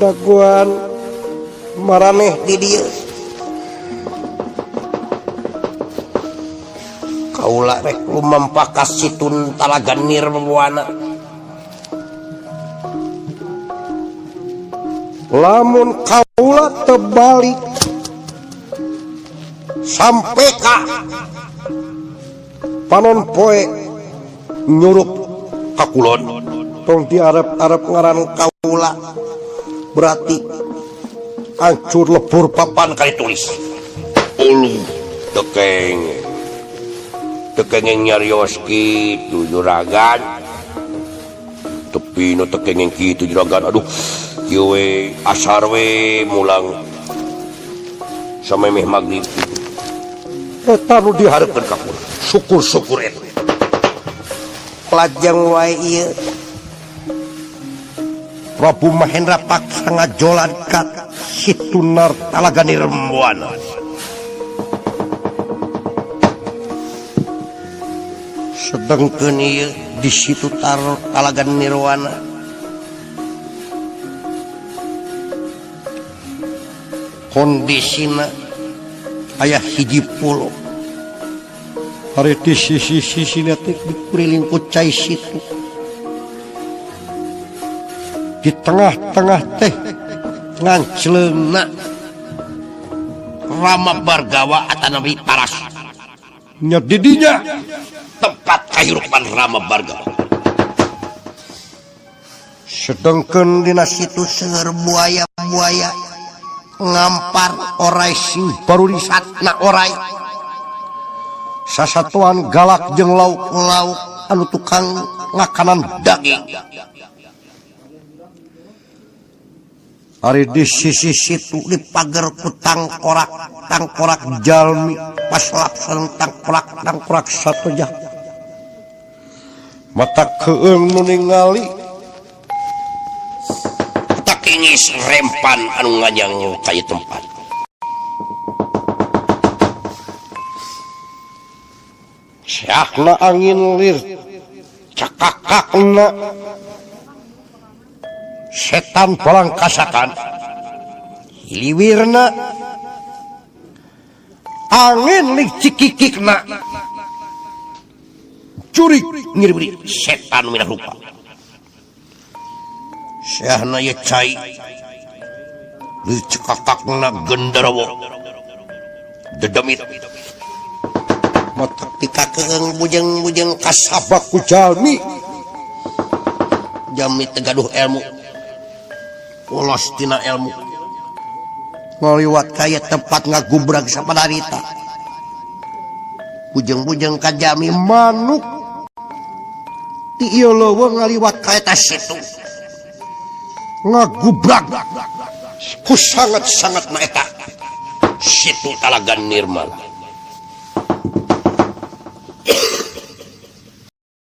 Daguan maraneh di dieu. Kaula rek lumampah ka Situn Talaga Nirwana. Lamun kaula teu balik sampai ka panon poe nyurup ka kulon, tong diarep-arep ngaran kaula, berarti hancur lebur papan kali tulis. Ulu tekeng tekengeng nyarios kitu, juragan. Tepi nu tekengeng kitu, juragan. Aduh, kieu we asar we mulang samemeh magrib. Eta nu dihareupeun ka kula syukur-syukur eta. Lajeng wae ieu Prabu Mahendra paksa ngajolan ka Situnar Talaga Nirwana. Sedengkeun ieu di situ Talaga Nirwana kondisina aya hiji pulo. Ari di sisi-sisina teh dikuriling ku cai situ. Di tengah-tengah teh ngancleungna Rama Bargawa atanapi Paras. Nya di dinya tempat kahirupan Rama Bargawa. Sedengkeun dina situ seueur buaya-buaya ngampar orai sing barurisatna orai. Sasatuan galak jeung lauk-lauk anu tukang ngakanan daging. Ari di sisi situ dipager ku tangkorak, tangkorak jalmi paslap sareng tangkorak, tangkorak satu jah. Mata keung nu ningali takingis rempan anu ngajang ka ieu tempat. Syahna angin lir cakakakna setan palangkasakan hiliwirna angin lik cikikikna jurig ngiri-ngiri setan minah rupa. Syahna ye cai lir cekakakna genderuwo dedemit mata pikakeung bujeng-bujeng kasabak ku jalmi. Jami tegaduh ilmu polos tina ilmu ngaliwat kaya tempat ngagubrag sapadarita. Bujeng-bujeng ka jami manuk ti ieu leuweung ngaliwat ka eta situ ngagubrag ku sangat-sangat na eta situ Talaga Nirmala.